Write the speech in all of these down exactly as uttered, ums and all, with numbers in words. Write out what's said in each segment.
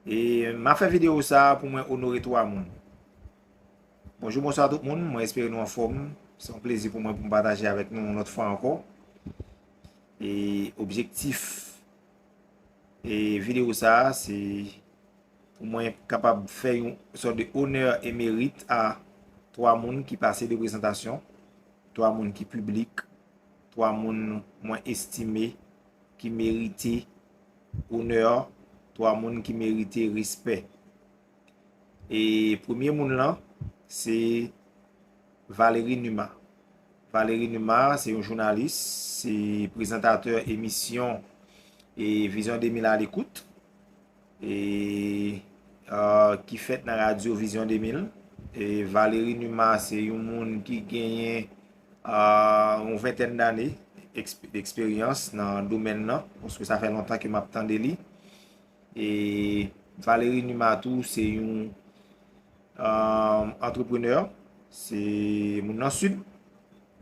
E m ap fè videyo sa a pou mwen onore twa moun. Bonjou, bonswa tout moun, mwen espere nou anfòm. Se yon plezi pou mwen pou m pataje avèk nou yon lòt fwa ankò. E objektif e videyo sa a, se pou mwen kapab fè yon sòt de onè e merit a twa moun ki pase de prezantasyon, twa moun ki piblik, twa moun mwen estime ki merite onè, twa moun ki merite respè. E premye moun lan, se Valéry Numa. Valéry Numa, se yon jounalis, se prezantatè emisyon e Vizyon de mil a lekout, e, euh, ki fèt nan radyo Vizyon de mil. E Valéry Numa, se yon moun ki genyen, euh, yon ventèn dane eksp-, eksperyans nan domèn nan, paske sa fè lontan ke m ap tande li. E Valéry Numa tou, se yon, euh, antreprenè, se moun nan Sid.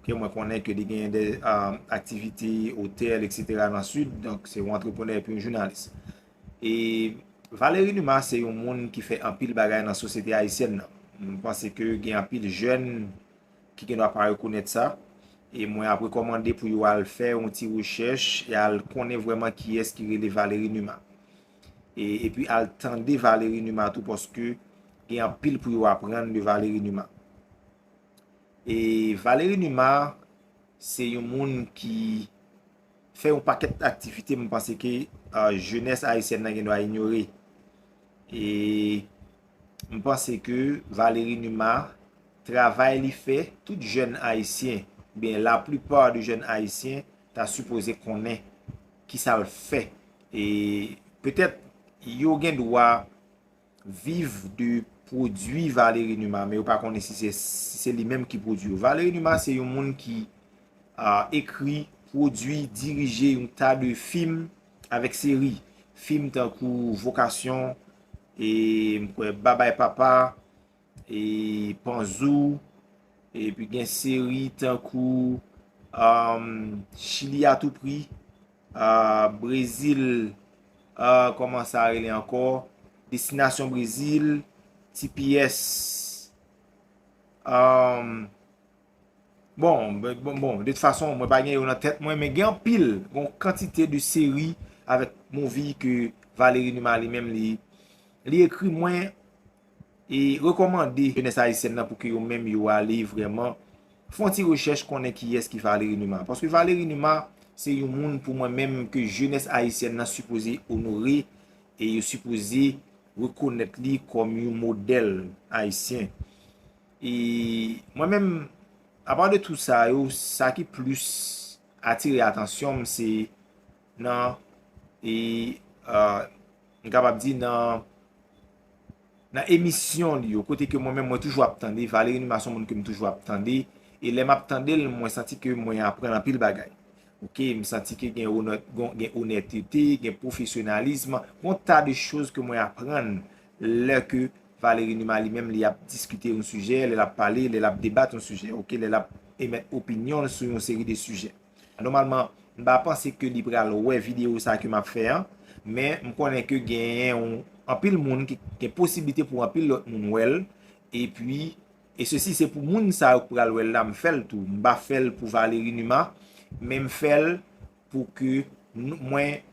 Ke mwen konnen ke li genyen de, euh, aktivite otèl, et cetera nan Sid. Donk, se yon antreprenè epi yon jounalis. E Valéry Numa se yon moun ki fè anpil bagay nan sosyete ayisyèn nan. Mwen panse ke gen anpil jèn ki gen dwa pa rekonèt sa. E mwen ap rekòmande pou yo al fè yon ti rechèch e al konnen vrèman kiyès ki rele Valéry Numa. E, epi al tande Valéry Numa tou, paske gen anpil pou yo aprann de Valéry Numa. E Valéry Numa, se yon moun ki fè yon pakèt aktivite, m panse ke, euh, jenès ayisyèn nan gen dwa inyore. E m panse ke Valéry Numa, travay li fè, tout jèn ayisyen, oubyen laplipa de jèn ayisyen, ta sipoze konnen kisa l fè. E petèt, yo gen dwa viv de pwodui Valéry Numa, men yo pa konnen si se, si se li menm ki pwodui yo. Valéry Numa se yon moun ki, a, ekri, pwodui, dirije yon ta de fim avèk seri. Fim tankou Vokasyon, e m kwè Babay Papa, e Panzou, epi gen seri tankou, um, Chili à tout prix, uh, Brezil, uh, kòman sa rele ankò? Destinasyon Brezil, T P S. Um, bon, bon, bon, bon, de tout fason, mwen pa gen yo nan tèt mwen, men gen anpil, gen yon kantite de seri avèk movie ke Valéry Numa li menm li, li ekri. Mwen e rekòmande jenès ayisyèn nan pou ke yo menm yo ale vrèman fè yon ti rechèch, konnen kiyès ki Valéry Numa. Paske Valéry Numa se yon moun pou mwen menm ke jenès ayisyèn nan sipoze onore e yo sipoze rekonèt li kòm yon modèl ayisyen. E mwen menm, apa de tout sa yo, sa ki plis atire atansyon m, se nan, e, euh, m kapab di nan, nan emisyon li yo, kote ke mwen menm mwen toujou ap tande, Valéry Numa se yon moun ke m toujou ap tande, e lè m ap tande l, mwen santi ke mwen aprann anpil bagay. Oke, m santi ke gen onè-, gen, gen onètete, gen pwofesyonalism, gen yon ta de choz ke mwen aprann lè ke Valéry Numa li menm li ap diskite yon sijè, lè l ap pale, lè l ap debat yon sijè, oke, lè l ap emèt opinyon l sou yon seri de sijè. Nòmalman, m pa panse ke li pral wè videyo sa ke m ap fè an, men m konnen ke genyen yon, anpil moun ki gen posiblite pou anpil lòt moun wè l, epi, e sesi se pou moun sa yo k pral wè l la, m fè l tou. M pa fè l pou Valéry Numa, men m fè l pou ke nou, mwen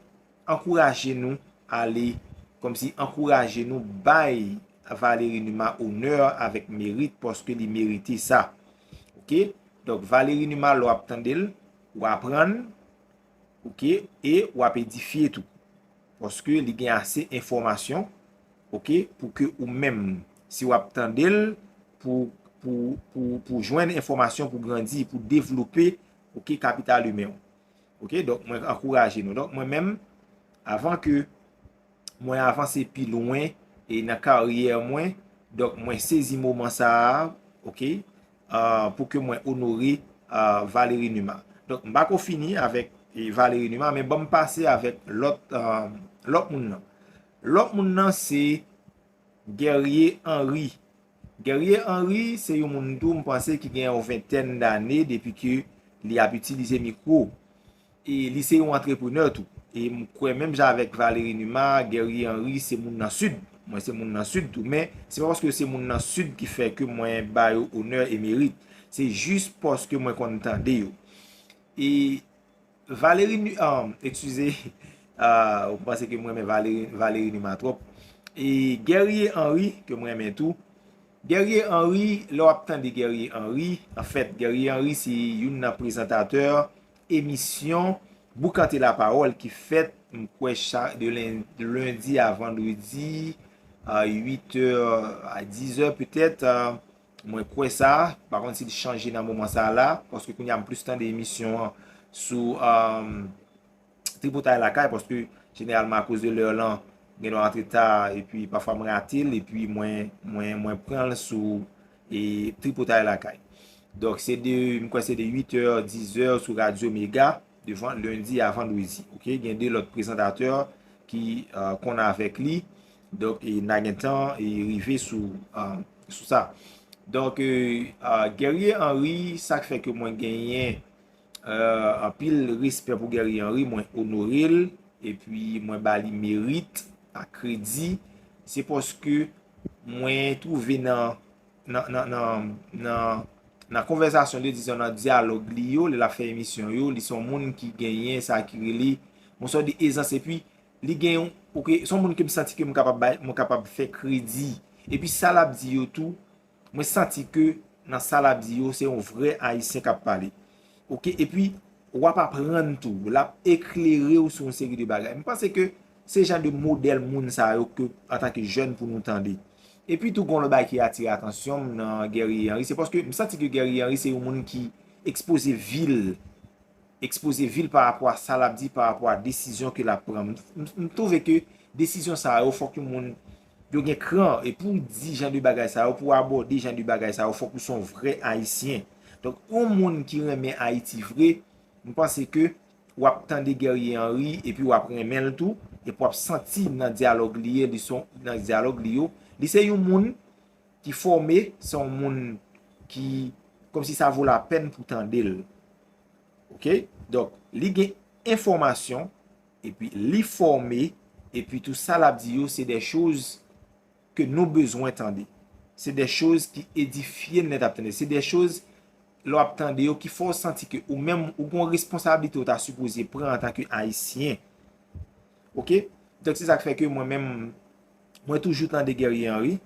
ankouraje nou ale, kòmsi ankouraje nou bay Valéry Numa onè avèk merit, paske li merite sa. Oke? Donk, Valéry Numa, lè w ap tande l, w aprann, oke, e w ap edifye tou. Paske li gen ase enfòmasyon, oke, pou ke ou menm, si w ap tande l, pou, pou, pou, pou jwenn enfòmasyon, pou grandi, pou devlope, oke, kapital imen w. Oke, donk, mwen ankouraje nou. Donk, mwen menm, avan ke mwen avanse pi lwen e nan karyè mwen, donk, mwen sezi moman sa a, oke, ah, pou ke mwen onore, ah, Valéry Numa. Donk, m pa ko fini avèk, e, Valéry Numa, men ban m pase avèk lòt, ah, lòt moun nan. Lòt moun nan se Guerrier Henry. Guerrier Henry se yon moun tou, m panse, ki gen yon ventèn dane depi ke li ap itilize mikwo. E li se yon antreprenè tou. E m kwè menm jan avèk Valéry Numa, Guerrier Henry se moun nan Sid. Mwen se moun nan Sid tou, men se pa paske yo se moun nan Sid ki fè ke mwen ba yo onè e merit. Se jis paske mwen konn tande yo. E Valéry Nu-, ah, eskize, ah, ou panse ke mwen renmen Valéry, Valéry Numa twòp. E Guerrier Henry, ke mwen renmen tou. Guerrier Henry, lè w ap tande Guerrier Henry, anfèt, Guerrier Henry se youn nan prezantatè emisyon Boukante Lapawòl ki fèt, m kwè, cha-, de len-, lendi a vandredi, a uit è, a diz è petèt, a, mwen kwè sa, pa konn si l chanje nan moman sa la, paske kounye a m plis tande emisyon an sou, a, Tripotay Lakay, paske jeneralman akoz de lè lan, gen dwa antre ta, epi pafwa m rate l, epi mwen, mwen, mwen pran l sou, e, Tripotay Lakay. Donk, se de, m kwè se de uit è, diz è sou Radyo Mega, de van-, lendi a vandredi, oke? Gen de lòt prezantatè ki, a, konn avèk li. Donk, e, n a gentan, e, rive sou, a, sou sa. Donk, e, a, Guerrier Henry, sa k fè ke mwen genyen, e, anpil respè pou Guerrier Henry, mwen onore l, epi mwen ba li merit ak kredi, se paske mwen twouve nan, nan, nan, nan, nan, nan konvèsasyon li, dizon nan dyalòg li yo, lè l ap fè emisyon yo, li se yon moun ki genyen sa ki rele yon sòt de ezans, epi li gen yon, oke, se yon moun ke m santi ke m kapab bay, mwen kapab fè kredi. Epi sa l ap di yo tou, mwen santi ke nan sa l ap di yo, se yon vrè Ayisyen k ap pale. Oke, epi w ap aprann tou, l ap eklere w sou yon seri de bagay. M panse ke se jan de modèl moun sa yo ke, antanke jèn, pou nou tande. Epi tou, gen yon lòt bagay ki atire atansyon m nan Guerrier Henry, se paske m santi ke Guerrier Henry se yon moun ki ekspoze vi l, ekspoze vi l pa rapò a sa l ap di, pa rapò a desizyon ke l ap pran. M, m, m twouve ke desizyon sa yo, fòk yon moun, yo gen kran, e pou w di jan de bagay sa yo, pou w abòde jan de bagay sa yo, fòk ou se yon vrè Ayisyen. Donk, yon moun ki renmen Ayiti vre, m panse ke w ap tande Guerrier Henry, epi w ap renmen l tou, epi w ap santi nan dyalòg li ye, li son, nan dyalòg li yo, li se yon moun ki fòme, se yon moun ki, kòmsi sa vo lapèn pou tande l. Oke? Donk, li gen enfòmasyon, epi li fòme, epi tou sa l ap di yo, se de choz ke nou bezwen tande. Se de choz ki edifye n lè n ap tande. Se de choz, lè w ap tande yo, ki fè w santi ke ou menm, ou gen yon responsablite ou ta sipoze pran antanke Ayisyen. Oke? Donk, se sa k fè ke mwen menm, mwen toujou tande Guerrier Henry.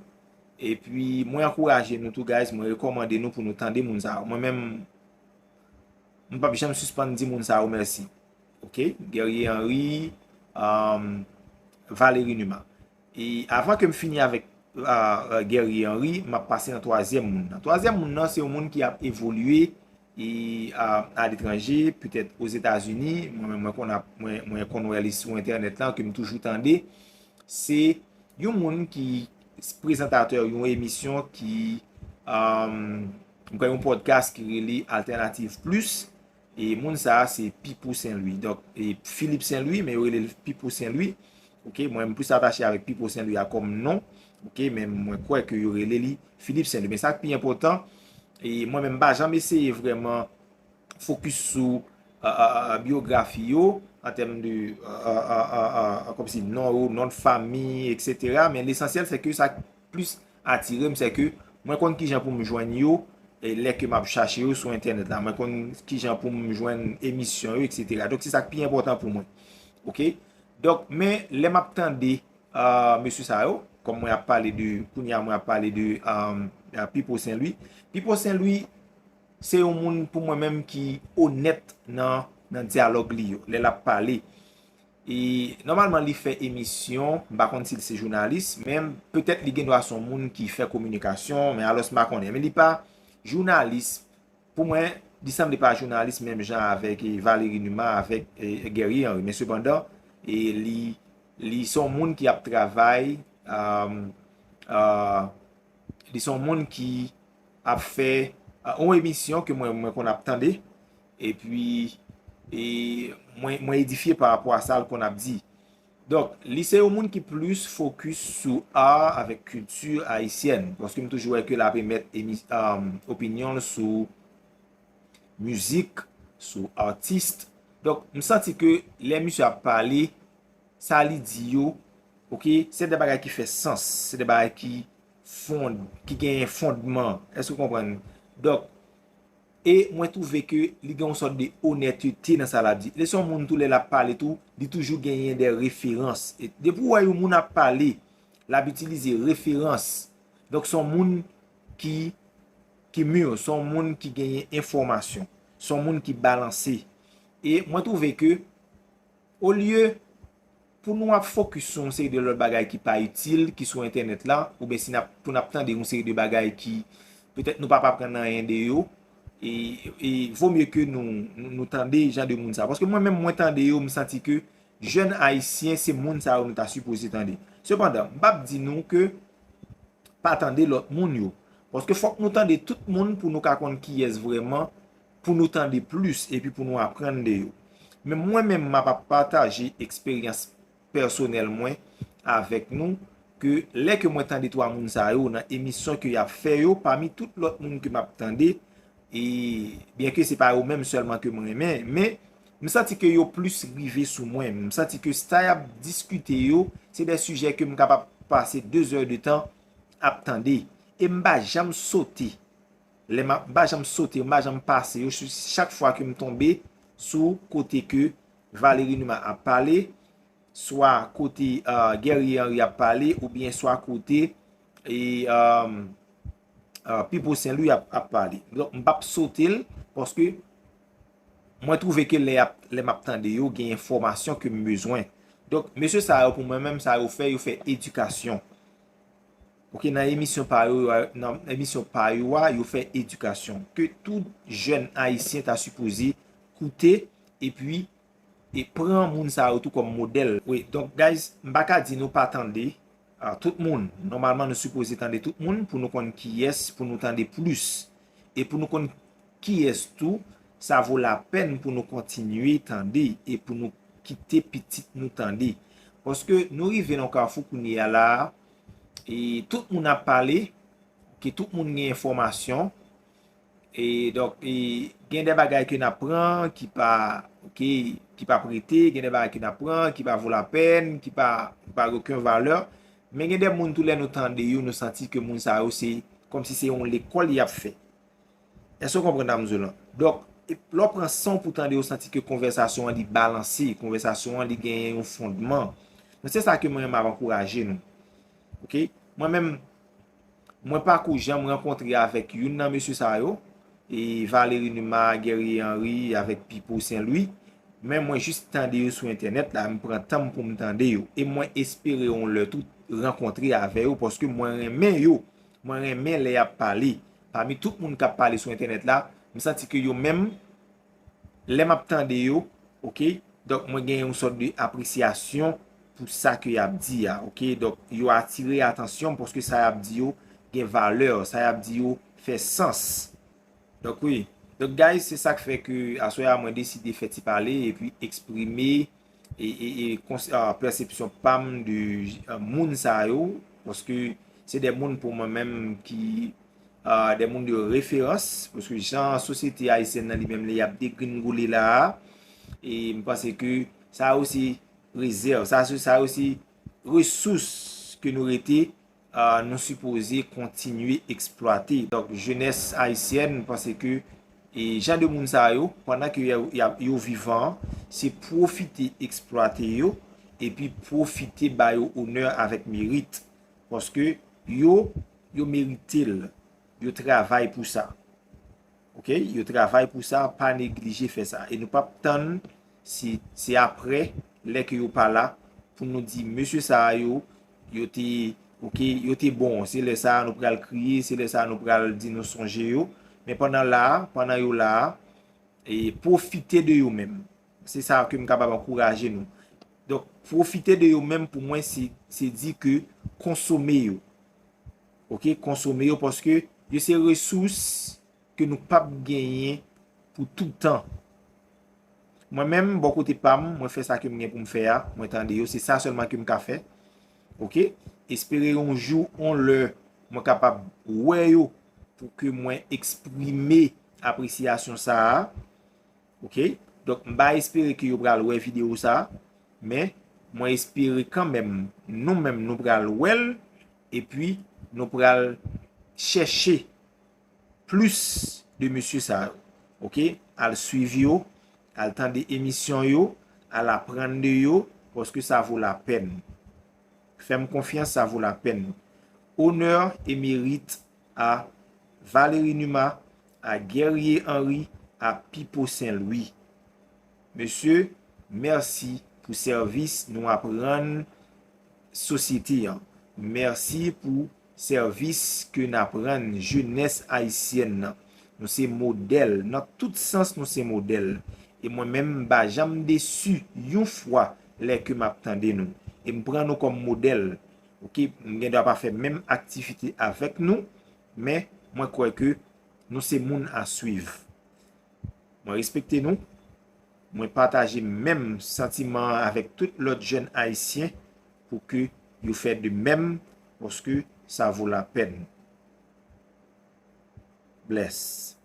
Epi, mwen ankouraje nou tou, guys. Mwen rekòmande nou pou nou tande moun sa yo. Mwen menm, m p ap janm sispann di moun sa yo mèsi. Oke? Guerrier Henry, um, Valéry Numa. E avan ke m fini avèk, uh, uh, Guerrier Henry, m ap pase nan twazyèm moun nan. Twazyèm moun nan, se yon moun ki ap evolye e, uh, aletranje, petèt Ozetazini. Mwen menm, mwen konn ap, mwen, mwen konn wè li sou entènèt lan, ke m toujou tande. Se yon moun ki, prezantatè yon emisyon ki, um, m kwè yon podcast ki rele Alternative Plus. E moun sa a se Pipo Saint Louis. Donk, e Philippe Saint Louis, men yo rele l Pipo Saint Louis. Oke, mwen, m plis atache avèk Pipo Saint Louis a kòm non. Oke, men mwen kwè ke yo rele li Philippe Saint Louis. Men sa k pi enpòtan, e mwen menm, m pa janm eseye vrèman fokis sou, a, a, a, biyografi yo, an tèm de, a, a, kòmsi non yo, non de fanmi, etsetera. Men lesansyèl, se ke sa k plis atire m, se ke mwen konn kijan pou m jwenn yo, e lè ke m ap chache yo sou entènèt la. Mwen konn kijan pou m jwenn emisyon yo, etsetera. Donk, se sa k pi enpòtan pou mwen. Oke? Donk, men lè m ap tande, a, mesye sa yo, kòm mwen ap pale de, kounye a mwen ap pale de, a, a, Pipo Saint Louis. Pipo Saint Louis, se yon moun pou mwen menm ki onèt nan, nan dyalòg li yo, lè l ap pale. E nòmalman, li fè emisyon, m pa konn si l se jounalis, men petèt li gen dwa se yon moun ki fè kominikasyon, men alòs m pa konnen. Men li pa jounalis. Pou mwen, li sanble pa jounalis menm jan avèk, e, Valéry Numa, avèk, e, Guerrier Henry. Men sepandan, e, li, li se yon moun ki ap travay, a, a, li se yon moun ki ap fè, a, yon emisyon ke mwen, mwen konn ap tande, epi, e, mwen, mwen edifye pa rapò a sa l konn ap di. Donk, li se yon moun ki plis fokis sou art avèk kilti ayisyèn, paske m toujou wè ke l ap emèt emi-, um, opinyon l sou mizik, sou atis, Donk, m santi ke lè misye ap pale, sa li di yo, oke, se de bagay ki fè sans, se de bagay ki fond, ki genyen fondman. Èske w konprann? Donk, e mwen twouve ke li gen yon sòt de onètete nan sa l ap di. Li se yon moun tou lè l ap pale tou, li toujou genyen de referans. E depi w wè yon moun ap pale, l ap itilize referans. Donk, se yon moun ki, ki mir, se yon moun ki genyen enfòmasyon, se yon moun ki balanse. E mwen twouve ke, olye pou nou ap fokis sou yon seri de lòt bagay ki pa itil, ki sou entènèt la, oubyen si n ap, pou n ap tande yon seri de bagay ki petèt nou p ap aprann anyen de yo, e, e vo mye ke nou, nou, nou tande jan de moun sa. Paske mwen menm, mwen tande yo, m santi ke jèn ayisyen, se moun sa yo nou ta sipoze tande. Sepandan, m p ap di nou ke pa tande lòt moun yo. Paske fòk nou tande tout moun pou nou ka konn kiyès vrèman, pou nou tande plis, epi pou nou aprann de yo. Men mwen menm, m ap ap pataje eksperyans pèsonèl mwen avèk nou, ke lè ke mwen tande twa moun sa yo nan emisyon ke y ap fè yo, pami tout lòt moun ke m ap tande, e byen ke se pa yo menm sèlman ke mwen renmen, men m santi ke yo plis rive sou mwen. M santi ke sa y ap diskite yo, se de sijè ke m kapab pase de zè de tan ap tande. E m pa janm sote. Lè m ap, m pa janm sote, m pa janm pase yo. Chak fwa ke m tonbe sou kote ke Valéry Numa ap pale, swa kote, euh, Guerrier Henry ap pale, oubyen swa kote, e, euh, euh, Pipo Saint Louis ap, ap pale. Donk, m p ap sote l, paske mwen twouve ke lè y ap, lè m ap tande yo, gen enfòmasyon ke m bezwen. Donk, mesye sa yo, pou mwen menm, sa yo fè, yo fè edikasyon. Oke, nan emisyon pa yo, nan emisyon pa yo a, yo fè edikasyon. Ke tout jèn ayisyen ta sipoze koute, epi, e pran moun sa yo tou kòm modèl. Wi, donk, guys, m pa ka di nou pa tande, ah, tout moun. Nòmalman, nou sipoze tande tout moun pou nou konn kiyès, pou nou tande plis. E pou nou konn kiyès tou, sa vo lapèn pou nou kontinye tande e pou nou kite pitit nou tande. Paske nou rive nan kafou kounye a la, e tout moun ap pale, ke tout moun gen enfòmasyon, e donk, e gen de bagay ke n ap pran ki pa, oke, ki pa prete, gen de bagay ke n ap pran ki pa vo lapèn, ki pa, ki pa gen okenn valè. Men gen de moun tou lè nou tande yo, nou santi ke moun sa yo se kòmsi se yon lekòl y ap fè. Èske w konprann sa m di w lan? Donk, e, lè w pran san w pou tande, w santi ke konvèsasyon an li balanse, konvèsasyon an li genyen yon fondman. Men se sa ke mwen menm m ap ankouraje nou. Oke? Mwen menm, mwen pako janm rankontre avèk youn nan mesye sa yo, e Valéry Numa, Guerrier Henry, avèk Pipo Saint Louis, men mwen jis tande yo sou entènèt la, m pran tan m pou m tande yo. E mwen espere yon lè tou rankontre avè yo, paske mwen renmen yo, mwen renmen lè y ap pale. Pami tout moun k ap pale sou entènèt la, m santi ke yo menm, lè m ap tande yo, oke, donk mwen gen yon sòt de apresyasyon pou sa ke y ap di a, oke, donk yo atire atansyon m paske sa y ap di yo gen valè, sa y ap di yo fè sans. Donk wi, donk guys, se sa k fè ke aswè a mwen deside fè ti pale epi eksprime e, e, e kons- ah, pèsepsyon pa m de, ah, moun sa yo, paske se de moun pou mwen menm ki, ah, de moun de referans, paske jan sosyete ayisyèn nan li menm li ap degringole la a, e m panse ke sa yo se rezèv, sa, sa yo se resous ke nou rete, ah, nou sipoze kontinye eksplwate. Donk, jenès ayisyèn, m panse ke, e, jan de moun sa yo, pandan ke yo, yo, yo vivan, se pwofite eksplwate yo, epi pwofite ba yo onè avèk merit. Paske yo, yo merite l. Yo travay pou sa. Oke? Yo travay pou sa, pa neglije fè sa. E nou p ap tann si se apre, lè ke yo pa la, pou nou di, mesye sa a yo, yo te, oke, yo te bon. Se lè sa a nou pral kriye, se lè sa a nou pral di nou sonje yo. Men pandan la a, pandan yo la a, e pwofite de yo menm. Se sa ke m kapab ankouraje nou. Donk, pwofite de yo menm pou mwen, se, se di ke konsome yo. Oke, konsome yo paske yo se resous ke nou p ap genyen pou toutan. Mwen menm, bò kote pa m, mwen fè sa ke m gen pou m fè a, mwen tande yo, se sa sèlman ke m ka fè. Oke? Espere yon jou, yon lè, mwen kapab wè yo pou ke mwen eksprime apresyasyon sa a. Oke? Donk, m pa espere ke yo pral wè videyo sa, men mwen espere kanmenm nou menm nou pral wè l, epi nou pral chèche plis de mesye sa yo. Oke? Al swiv yo, al tande emisyon yo, al aprann de yo, paske sa vo lapèn. Fè m konfyans, sa vo lapèn. Honneur et mérite à Valérie Numa, à Guerrier Henry, à Pipo Saint-Louis. Mesye, mèsi pou sèvis nou ap rann sosyete an. Mèsi pou sèvis ke n ap rann jenès ayisyèn nan. Nou se modèl, nan tout sans nou se modèl. E mwen menm, m pa janm desi yon fwa lè ke m ap tande nou. E m pran nou kòm modèl. Oke, m gen dwa pa fè menm aktivite avèk nou, men mwen kwè ke nou se moun a swiv. Mwen respekte nou, mwen pataje menm santiman an avèk tout lòt jèn ayisyen pou ke yo fè de menm, paske sa vo lapèn. Bless.